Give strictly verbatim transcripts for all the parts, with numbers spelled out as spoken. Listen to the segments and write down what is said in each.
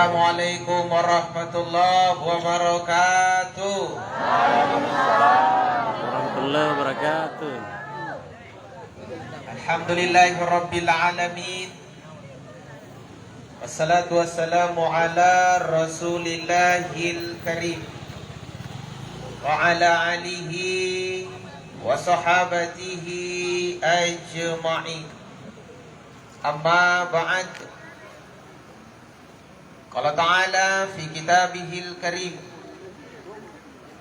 Assalamualaikum warahmatullahi wabarakatuh. Warahmatullahi wabarakatuh. Alhamdulillahirabbil alamin. Wassalatu wassalamu ala Rasulillahil Karim wa ala alihi wa sahabatihi ajma'in. Amma ba'd. Qala ta'ala fi kitabihil karim.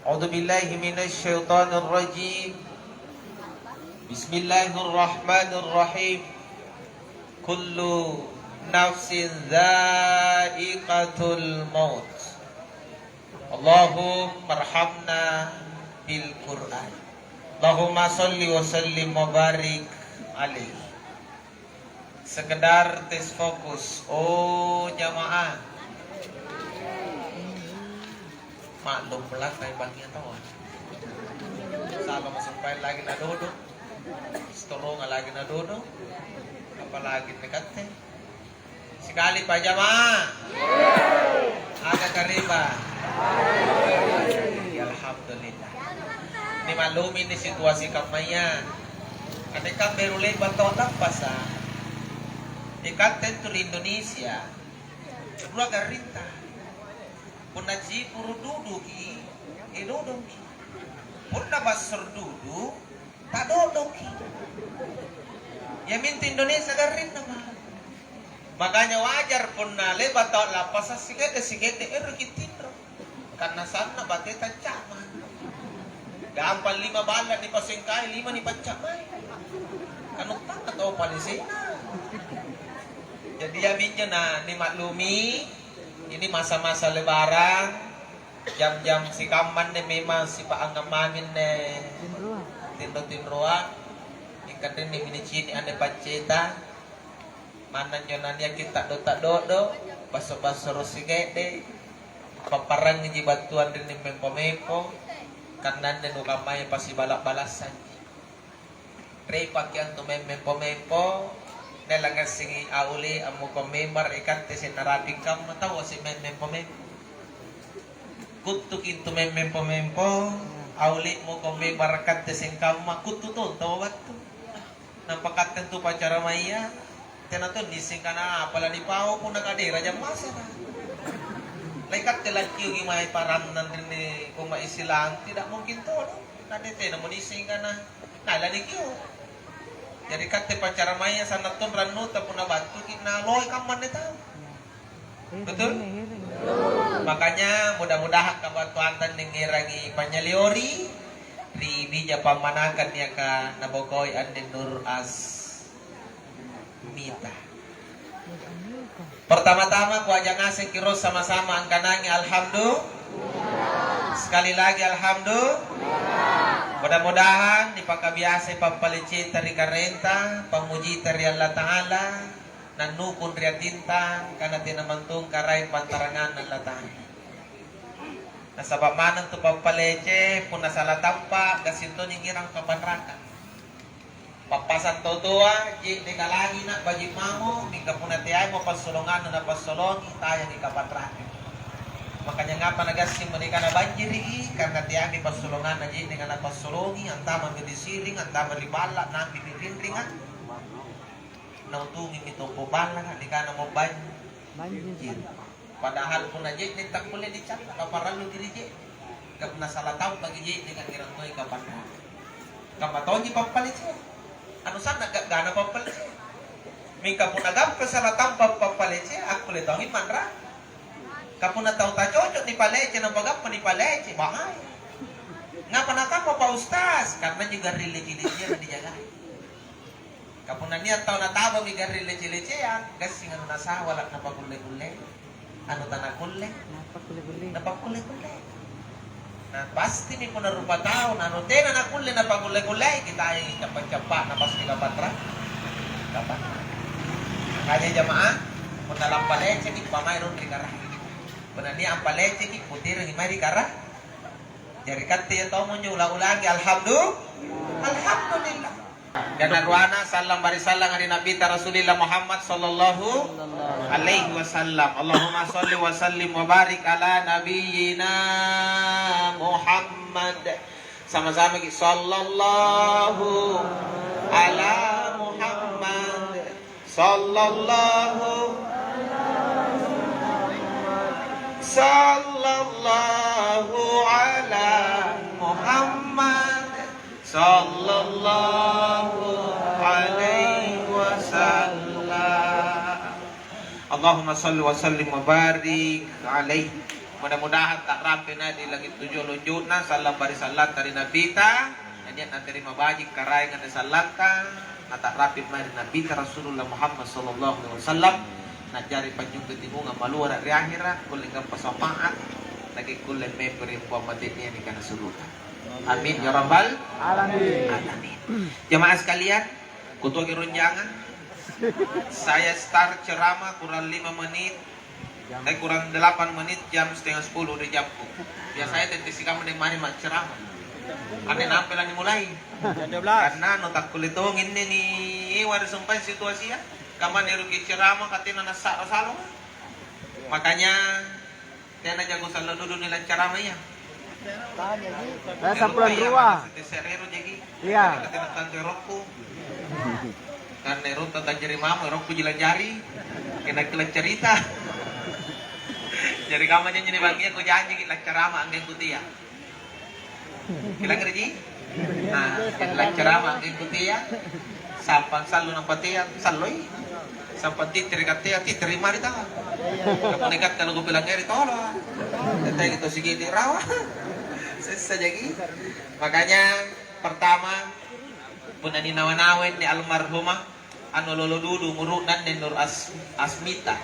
A'udzu billahi minasy syaithanir rajim. Bismillahirrahmanirrahim. Kullu nafsin dza'iqatul maut. Allahummarhamna bil Qur'an. Allahumma shalli wa sallim wa barik alaihi. Sekedar tes fokus. Oh, jamaah. Maklum, melang naimbangi taua. Saba' masumpai lagi nadodo. Sitorong lagi nadodo. Apalagi nikatte. Sikali pa jamaah. Aga kariba. Alhamdulillah. Nimaklumi ni situasi kammaya. Anne kambe rule battoa lappasa. Ikatte antu ri Indonesia, rua garrinta. Punna cipuru' duduki, e, dodongki. Punna bassoro' dudu, tadodoki. Iamintu Indonesia garrinna, ma. Makanya wajar punna le'ba' tau lappasa, sike'de-sike'de eroki tinro. Karena sanna' bateta cama. Gampang lima balla' nipasengkai, lima nipaccamai. Kanuttana tau palesena. Jadi iaminjo na nimaklumi, ini masa-masa lebaran, jam-jam sikamma anne memang sipaangang mami anne tinro-tinroa. Mingka anrinni nicini' anne pacceta. Manna anjo naniaki ta'do-ta'dodo, basso-bassoro' sike'de', papparangngiji battua anrinni mempo-mempo, karna anne nukammaya pasibala'-balassanji. Repakki antu mem-, mempo-mempo, naila ngassengi auli ammukong mimbar, ikatte senna raping kamma taua si mem-, mempo-mempo. Kuttuki antu mem-, mempo-mempo, auli mukong mimbar katte sengkamma, kuttu tong tau battu. Nampa katte antu paccaramaya, tena tong niisseng kana apa lanipau punna kadera jammasara. Laikatte lakkioki mae parannang ri umma' Islam, tidak mungkin todong. Kade tenamo niisseng kana, na lanikio. Jari katte paccaramaya sanna' tong rannuta punna battuki naloi kamma anne tau. Betul? Makanya mudah-mudahan kabattuanta ningngerangi panynyaleori ri bija pammanakang niaka nabokoi anne Nur Asmita. Pertama-tama kuaja ngasengki ro sama-sama angkanangi alhamdulillah. Sekali lagi alhamdulillah. Mudah-mudahan nipakabiasai pappaleceta ri Karaenta, pammujita ri Allata'ala. Nannukung ri atinta, kana tena mantong Karaeng pantaranganna Allata'ala. Nasaba' maneng tu pappalece, punna sala tampa', gassing tonji nginrang kapanraka. Pappasang tau toa, je'neka langina, baji' mamo, mingka punna teaimo passolonganna napassolongi, tayangi kapanraka. Makanya ngapa nagassing mo nikana banjiriki, karena teami passolonganna je'neka napassolongi, antamami ri siring, antama ri balla', nambipi rinringa. Nautungimi tompo ballaka, nikanamo banjir. Banjir. Padahal punna je'ne' takkulle nicalla, kaparalluki ri je'ne'. Ka punna sala tampaki je'ne' kangngerang toi kapanraka. Kamma tonji pappalecea. Anu sanna' ga'gana pappalecea. Mingka punna gappa sala tampa pappalecea, akkulle tongi manra. Ka punna tau tacoco' nipalece, nampa gappa nipalece, bahaya. Ngapa nakamma Pak Ustaz? Karena juga ri leci-leciang nijagai. Ka punna nia' tau natabami garring lece-leceang, gassing anu nasawala' napakulle-kulle, anu tanakulle Napakulle-kulle. Napakulle-kulle. Na pastimi punna rupa tau na anu tena nakulle napakulle-kullei, kitayangi cappa'-cappa'na pasti kapanra-, kapanra. Makanya jamaah, punna lampaleceki pamae rung ri karaeng. Punna nia' ampaleceki, poterangi mae ri kara-, jari katte iya tommo njo ula-ulangi, alhamdu-, alhamdulillah. Ganna' ruana, sallang barisallang ri Nabita Rasulillah Muhammad sallallahu alaihi wasallam. Allahumma shalli wa sallim wa barik ala nabiyyina Muhammad. Sama-sama ki, sallallahu ala Muhammad. Sallallahu, sallallahu ala Muhammad, sallallahu alaihi wasallam. Allahumma salli wa sallim wa barik alaihi. Mudah-mudahan ta'rampe na di langit tujuh lonjo'na, sallang barisallang ri Nabita. Na nia' naterima baji' Karaeng anne sallanta, nata'rapi mae ri Nabita Rasulullah Muhammad sallallahu alaihi wasallam, na'jari panynyukkung timungang maluara' ri ahera', kulle gappa syafaat, nakikkulle mempo ri ampuang mate'nea nikana suruga. Amin ya rabbal alamin. Alamin. Jamaah sekalian, kutoaki ronjangan. Saya start ceramah kurang lima menit, eh, kurang delapan menit, jam setengah sepuluh udah jamku. Biasanya tette sikamma deng mari macceramah. Anne nampe lanimulai. Jam dua belas. Karena no takkulle tongi inni niewa ri sumpaeng situasia. Kamma eroki ceramah katena nassa'ra salong. Makanya tena jago sallo duduni lancaramaya. Saya sampulan rua. Tette se're ero jaki. Iya. Katena tantu erokku. Karena erota tanjari mamo, erokku ji lanjari. Kena kilang carita. Jari kamma janji ni bangngia kujanjiki laccarama anggengku tea. Kilangngeriji? Nah, jari laccarama anggengku tea. Sampang sallo nampa tea, salloi. Sampang tittiri ka tea, tittiri mari taua. Kapunna ikatte lakupilangngerang tolo. Tette to sigili rawa. Sessa jaki. Makanya pertama, punna ninawa-nawa inni almarhumah, anu lolo dudu umuru'na anne Nur As-, Asmita,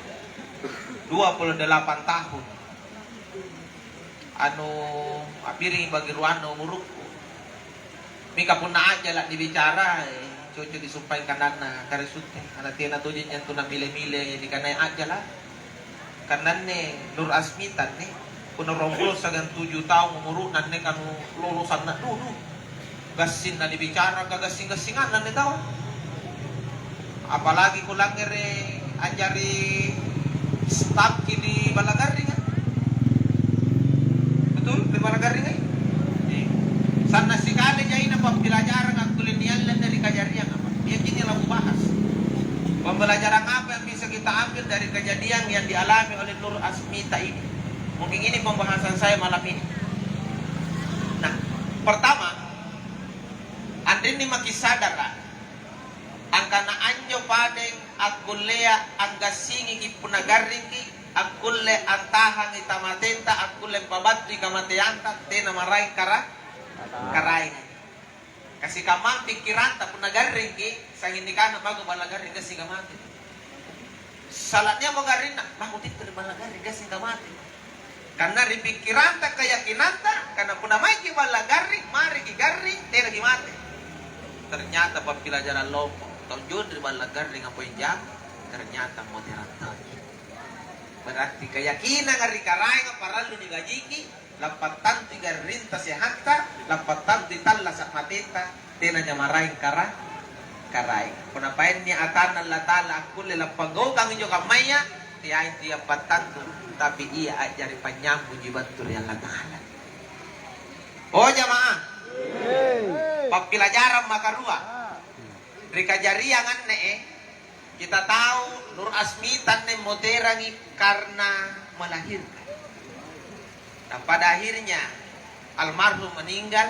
dua puluh delapan tahun. Anu, a'biringi bagi ruanna umurukku. Mingka punna a'jala nibicara, eh, cocok disumpaeng kananna kare sutte. Ana tena tojeng antu namile-mile nikanaya a'jala. Karena anne Nur Asmita anne, punna ruampulo siagang tuju taung umuru'na anne, kanu lolo sanna' dudu. Gassing nanibicara, kagassing-gassinganna anne tau. Apalagi kulangngere' a'jari stafki ri Balla' Garringa. Betul? Ri Balla' Garringa? Iya. Sanna' sikali jaina pappilajarang akkulle niallenne ri kajariang apa? Iaji anne lakubahas. Pembelajaran apa yang bisa kita ambil dari kejadian yang dialami oleh Nur Asmita ini? Mungkin ini pembahasan saya malam ini. Nah, pertama, anrinni maki sadara angkana anjo padeng akkullea anggassingiki punna garringki, akkulle antahangi tamatenta, akkulle ampabattui kamateanta, tena maraeng kara-, karaenga. Kasikamma pikkiranta punna garringki, sanging nikana mako balla garring gassing mate. Sala'niamo garrinna, mako tette ri balla garring gassing mate. Karena ri pikkiranta, keyakinanta, karena punna maiki balla garring, mariki garring, tenaki mate. Ternyata pappilajarang lompo, tau joni ri balla garring apa yang jama, ternyata moterang tonji. Berarti keyakinanga ri Karaenga parallu nibajiki, lappattantui garrinta sehatta, lappattantui tallasa' mateta, tenanya maraeng kara-, karaeng. Punna paenni atanna Allata'ala akkulle lappagaukangi injo kammaya, teai tu ia pattantu, tapi ia a'jari panynyambungji battu ri Allata'ala. Oh jamaah, pappilajarang makarua ri kajariang anne, eh. Kita tahu Nur Asmita anne moterangi karena melahirkan. Nah, pada akhirnya almarhum meninggal,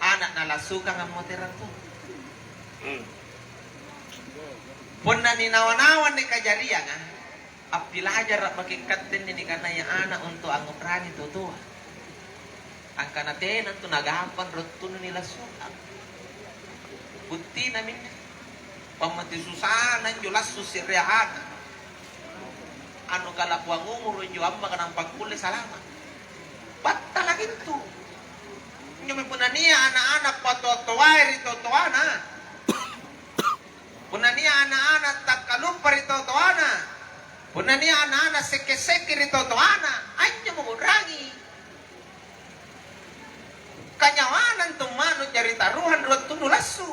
ana' nalassukang ammoterang tu. Punna ninawa-nawa anne kajarianga, appilajara' maki' katte anne nikanaya ana' untu' angngu'rangi totoa. Angkana tena tu nagampang rottunnu nilassukang. Buttina minne, pammati susana injo lassu se'rea ana'. Anu kalakuang umuru injo ammaka nampa kulle salama'. Battalaki intu. Injo mae punna nia' ana'-ana' patoa-toae ri totoana. Punna nia' ana'-ana' takkaluppa ri totoana, punna nia' ana'-ana' sekke-sekke ri totoana, anjomo u'rangi. Kanyawana antu manu jari taruhang ri wattunnu lassu.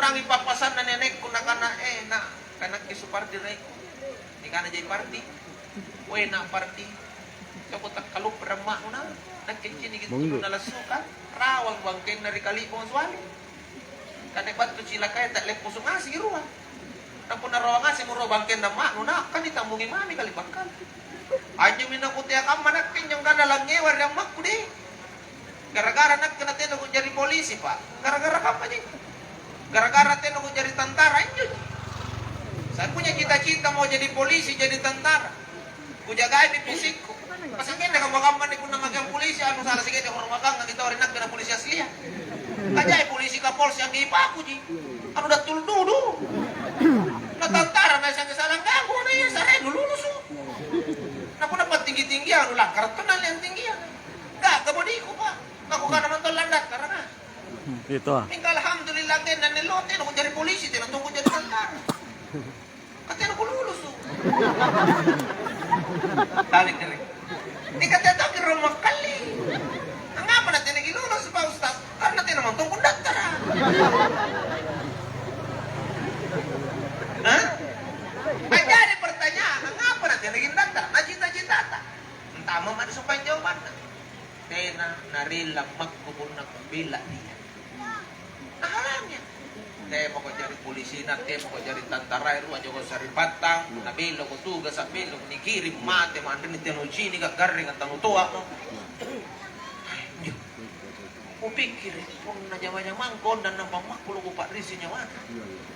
Pappasanna nenekku nakana, "Eh, na', kanakke Supardi raengku." Nikana jai Pardi, "Weh, na' Pardi, coba takkaluppa ramma'nu, na'. Nakke ciniki tunu nalassukang, rawang bangkenna ri kali'bong suali. Kane battu cilakaya ta'leppusu ngasiki rua. Na punna rawang ngasemo rua bangkenna amma'nu, na', kan nitambungi mami kali bangkang." Anjomi nakutea kamma nakke anjo angkana langngewa ri ammakku, deh. Gara-gara nakke natena kujari polisi, Pak. Gara-gara kapaji? Gara-gara tena kujari tantara injo. Saya punya cita-cita mau jadi polisi, jadi tantara. Kujagaimi fisikku. Massingkenna kamma-kamma ni punna magang polisi, anu sala sikete hormakanga kita ri nakke na polisi aslia. Kajai polisi kapolsek angge ipakuji. Anu dattul dudu. Na tantara na sangge salang gagu na iya sare lulusu. Na punna pattinggi-tinggi anu langkara tonna liang tinggi. Gaga bodiku, Pak. Aku kana mantong landattara, nah. Itu, ah. Mingka alhamdulillah, kenna nello tena kujari polisi, tena tong kujari tentara. Katena kululusu. Balik kere. Ikatea tau kiro makkalli. Angapa na tena kilulusu, Pak Ustaz? Karena tena mantong kundattara. Hah? Ajari pertanyaan, angapa na tena kindattara? Na cita-citata. Entah mama ada sumpah jawabanna. Tena narella makku punna kumbela dia. Nahalangi. Temako jari polisina, temako jari tantarae, rua joko sari'battang, punna belloko tugasa, belloko nikiring mate, manreni tena nucinika, garringa tau nutoamo. Anjo. Kupikkiri, punna jama-jamangko ondang nampa makku loko pa'risi nyawana.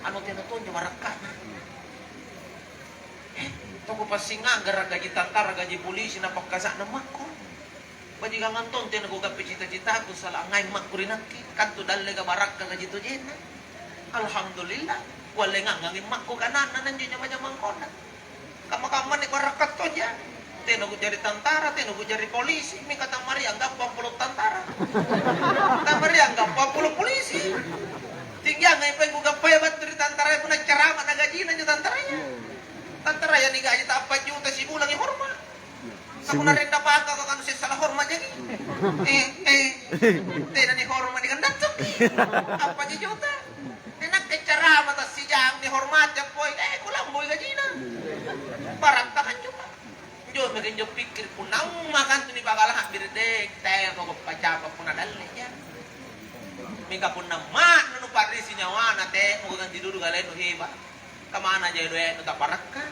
Anu tena tonjo barakka'na. Eh, toko passingang gara gaji tantara, gaji polisi, na pakkasa'na makku. Bajikangang tong tena kugappi cita-citaku, sala angngaing makku ri nakke, kantu dalleka barakka gaji tojenna. Alhamdulillah, kuallengangangi makku kananna nanjo jama-jamangkonna. Kamma-kamma ni barakka tonja. Tena kujari tantara, tena kujari polisi, mingka tammari anggappa ampulo tantara. Tammari anggappa ampulo polisi. Tinggiangngai paeng kugappaya battu ri tantaraya punna carama na gajina anjo tantaraya. Tantaraya nigaji ta'appa juta sibulangi horma. Sapunna renda baka kanu sessala horma jaki. Eh, eh. Tena ni horma ni kandattu. Apa ji juta? Ni nakke carama tassijang ni hormati appoi. Eh, kulamboi gajina. Barakka kan cuma. Injo maki injo pikkiri punna umma kantu ni bagala habbiri dek taya mako pacapa punna dalle ja. Mingka punna ma'nu nu parrisi nyawana te mako ganti dudu galenu heba. Kamana jai doe'nu tabarakka?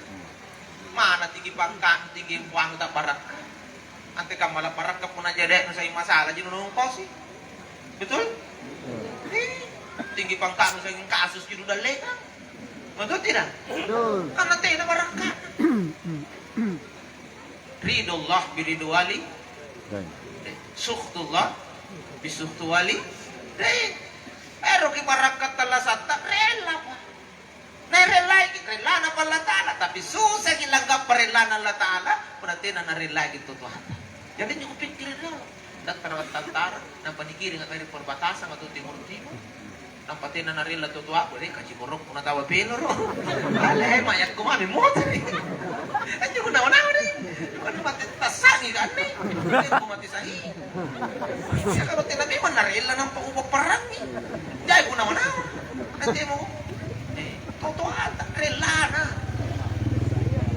Mana tinggi pangka'nu, tinggi empoangnu tabarakka? Antekamma labarakka punna jai doe'nu sa'ring masalaji nunungkosi? Betul? Eh, tinggi pangka'nu sa'ring kasusji nudallekang? Betul tidak? Betul. Karena tena barakka. Ridho Allah biridho wali. Baik. Eh, sukhtullah bisukhtu wali. Eh, eroki barakka tallasatta, rella, Pak. Narellaiki, rellana Allata'ala, tapi susaki langgappa rellana Allata'ala, punna tena narellaiki totoata. Jadi injo kupikkiri riolo, dattara tantara, nampa nikiring mae ri perbatasanga tu timoro-timoro. Nampa tena narella totoaku, deh, kaciborokku natawa peloro. Ale, mayakku mami motori. Anjo kunawa-nawa deh. Bukan mati tassangi kanne. Bukan mati sahi. Ya, kalau tena memang narella nampa upa parangi. Jai kunawa-nawa. Nanti mau, eh, totoata rellana.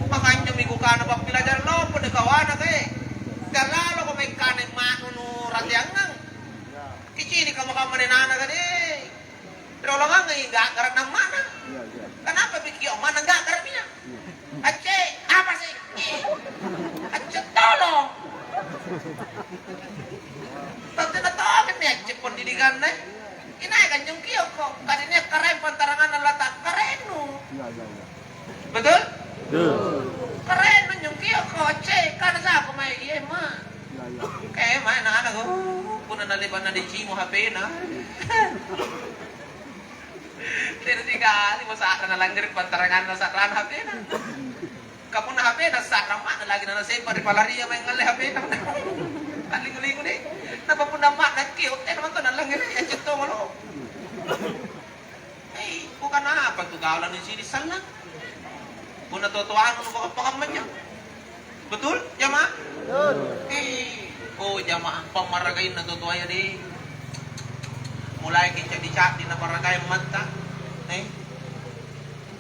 Makanya mi kukana pappilajara lompo deh kawana kae. Galalo ko mai kana manu nu rateangang. Kicini kamma-kamma nenana kade. Rioloangangi ga'gara' namma'na. Iya, iya. Kenapa pikio' manna ga'gara' pia? Iya. Acce, apa sih? Ih. Acce tolong. Tante na tolong mi acce pendidikanna. Inai kanjong kiokko. Kadinia karaeng pantaranganna lata karaengnu. Iya, iya, iya. Betul? Betul. Karaeng nunjung kiokko, cek, kana sako mae, iya, ma. Iya, iya. Kayak mana anak, oh, punna nalepa na decimo H P-na. Tena sikali mo sa'ra nalangngerang pantaranganna sa'rana H P-na. Kapunna H P-na sa'ra ma'na lagi na nasempa ri palaria mae ngalle H P-na. Talingu-lingu deh. Napa punna ma'na kiok, tena mantu nalangngerang, iya, cettongolo. Hei, bukan apa tu gaula di sini sallang. Punna totoanu nu pakammanya. Betul, jamaah? Betul. Hei, oh jamaah, pamaragainna totoaya deh. Mulai ki caddi-caddi na paragain matta. Eh,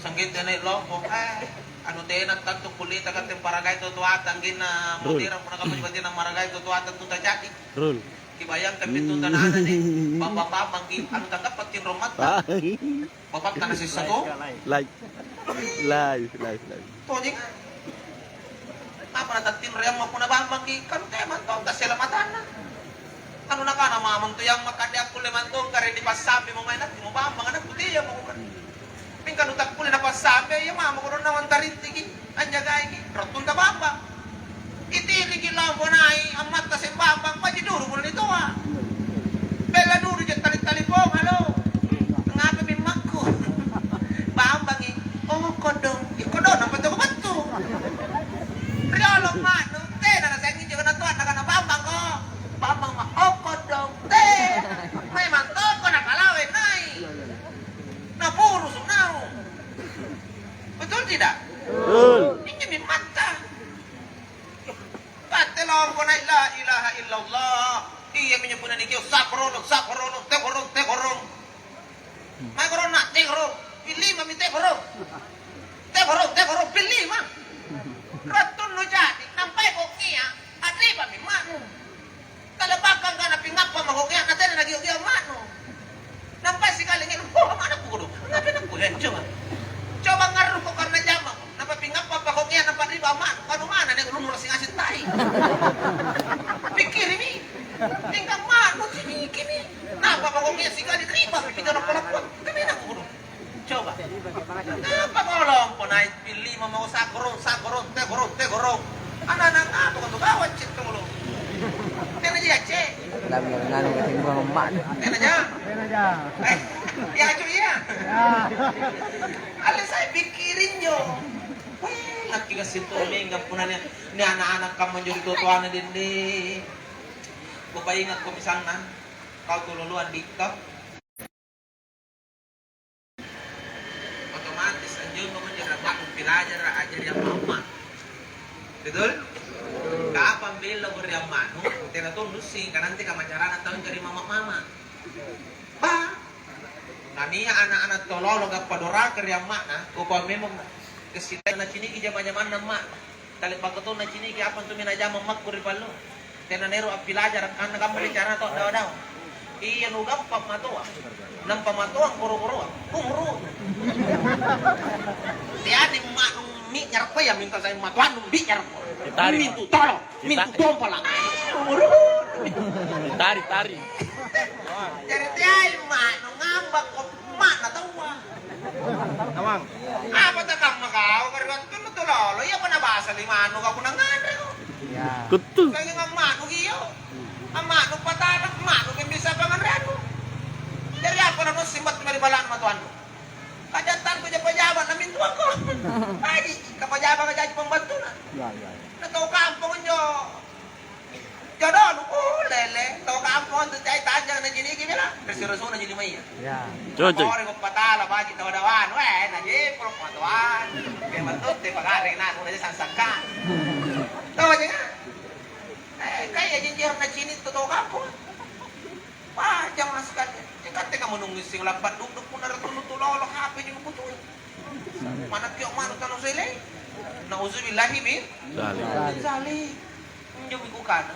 sanggenna nai' lompo, eh, anu tena tantu kulleta katte paragai totoata, anggenna Rul. Modern punna kamma batenna maragai totoata tu tajadi. Rul. Kibayangkan pintu tanana nih, bambang-bambang ki, anu tanggappa tinrong matta. Ah. Bapakta na sessa to? Live. Live, live, live. Tojeng. Apa natattinroyammo punna bambangki? Kanu tea mantong tassela matanna. Anu nakana mamang tu yang makande akkulle mantong kare nipassambi mo mae nakku mo bambang anakku tea mo kukana. Mingka nu takkulle napassambi iya mamo kodong naung antarittiki, anjagaiki, rottunta bambang. Itiliki lompo nai' ammatta seng bambang, baji duru punna nitoa. Bella duru je tali-talipong, "Halo, ngapami makku?" Bambangi, "Oh, kodong." Ih, kodong nampa toko battu. Riolo manu, tena naseng injo kana toanna kana bambangko. Bambang ma, "Oh, kodong." Te, memang toko napalawe nai'. Napurusu' naung. Betul tidak? Betul. Injo mimmatta. Katte lompo nai' la ilaha illallah. Iyaminjo punna nikio sakrono, sakrono, tekorong, tekorong. Mai koronna tekorong, pillima mi tekorong. Tekorong, tekorong, pillima. Rattunnu jadi, nampai kokia, arribami manu. Talebakang kana pingappa mako kia, natena nagio-gio manu. Nampai sikali nginung, "Oh, mana kudu? Ngapain aku ya? Coba. Coba ngarruko karena jamang." Nampa pingappa pakokia nampa riba manu. Kanu mana nih ulung rosing asin tai. Pikkirimi. Tinggal manu sinikimi. Nampa pakokia sikali riba. Kita nampa lapor. Kami nak kudu. Coba. Nampa kolompo nai' pillima mau sakorong, sakorong, tekorong, tekorong. Anak-anak apa kau tuh gawat cek tolo. Tena ji acce. Lagi nganu kasih gua mamak. Tena ja. Tena ja. Eh, ya acu iya. Ya. Ale saya pikirin jo. Weh, laki kasih tolo mingga punanya. Ini anak-anak kamu jadi tutuana dende. Kau ingat kau misalnya. Kau tuh luluan di kau. Otomatis anjo mako jari amma'nu pilajara, ajari amma'-amma'. Betul? Kapang bellako ri amma'nu, tena tong nussing, ka nanti kamacarana tau jari mama-mama. Bah, nania' ana'-ana' tololo gappa doraka ri amma'na, kukua memang kasinnang naciniki jama-jamanna amma'na. Tale'baka tong naciniki apa antu minajama ammakku ri pallu. Tena naero' appilajara' kanna kamma bicara tau dawa-dawa. Iya nugappa matoa. Nampa matoa koro-koroa. Umuru. Tiani ma'nu mi'nyara koya minta sai matoannu bi'nyara. Ditari, mintu tolo, mintu tompala. Umuru. Ditari, tari. Jari tiai ma'nu ngambakko ma'na taua. Nawang. Apa takamma kau, kari wattunnu tu lolo, iya apa nabasa limanu kau punna nganreko? Iya. Kuttu. Kau ingang amma'nu kio. Amma'nu patara, amma'nu kan bisa panganreannu. Jari apa nanussing battu mari bala'nu matoannu? Kajattanku japa-japa namintuangko. Baji, kapajabanga jaji pembantuNa. Iya, iya, iya. Na tau kampong injo. Jodonu, uh, lele, tau kampong antu cai tanjang naciniki bela, resi-resuna ji limaya. Iya. Cocok. Pore ko patala baji tau dawanu, eh, na jepro matoan. Ke matotte pagare na ko naji sangsakka. Tau aja kan? Eh, kaya jinjir nacini tu tau kampong. Wah, jangan sekali. Ikatte kamu nunggu sing lampat duduk pun ada tunu tu lolo H P ji kutui. Mana kio manu tanu sele? Nauzubillahi min Zalik. Min zalik. Injo mi kukana,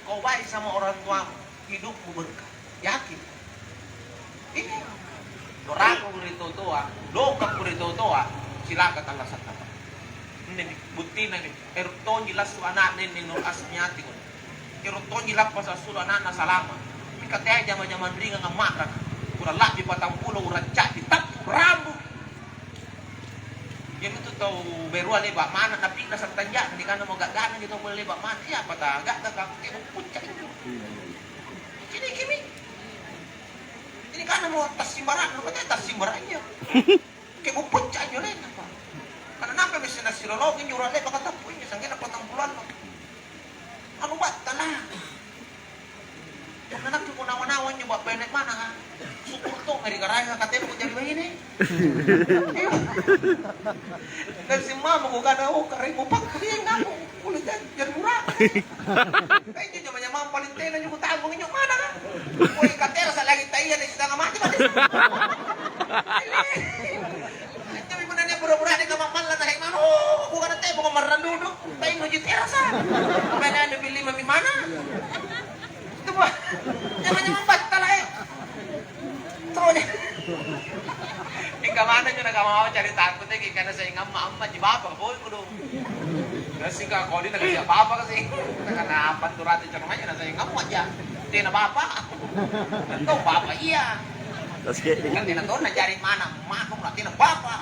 kau baik sama orang tuamu, hidupmu berkah. Yakin? Iya. Dorako ri totoa, dokakku ri totoa, cilaka talla sattapa. Ini mi, buttina mi, ero' tonji lassu ana'na inni Nur Asmiati ko. Ero' tonji lappasa assulu ana'na salama. Mingka teai jama-jamang ringang amma'raka. Kurang la'bi patang pulo urang ca'di tappu rambu. Iami tu tau berua le'ba' manna napi'nasa' tanja'na, nikanamo ga'gana anjo tau pole le'ba' manna. Iya apa ta ga'ga ka kebo pucca' injo. Cinikimi. Nikanamo tassimbara'na, rupanya tassimbara'na injo. Kebo pucca' injo alenna pa. Karena nampa misse' nassiloloki injo urang le'baka tappu injo sanggenna patang pulo allo. Anu battala. Punna nakke kunawa-nawa injo ba'baine mananga, sukkuru' to ri Karaenga katempo jari baine. Dan simmamo kukana, "Oh, Karaeng mupakku ri ngaku, kulle jari, jari buraka." Eh, injo jama-jamang paling tena injo kutanggung injo mananga. Woi, katerasa lagi taiya ri sitanga mati mati. Tapi punna nia' pura-pura ri kamma malla na hek manu, oh, bukan teh bukan marrang duduk, tapi nuju terasa. Apa yang ada beli mami mana? Itu buah. Jangan jangan batal eh. Tuh deh. Ika mana nyo nakama mau cari takut eh, karena saya ngamma amma ji bapa boy kudu. Terus sih kak kodi nak siap apa sih? Karena apa tuh rati cermanya na saya ngamma aja. Tena bapa. Tahu bapa iya. Terus kayak Kan tena tonna jari mana mako na tena bapa.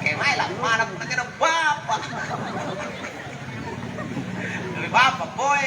Kayak mai lah mana pun tena bapa. Dari bapa boy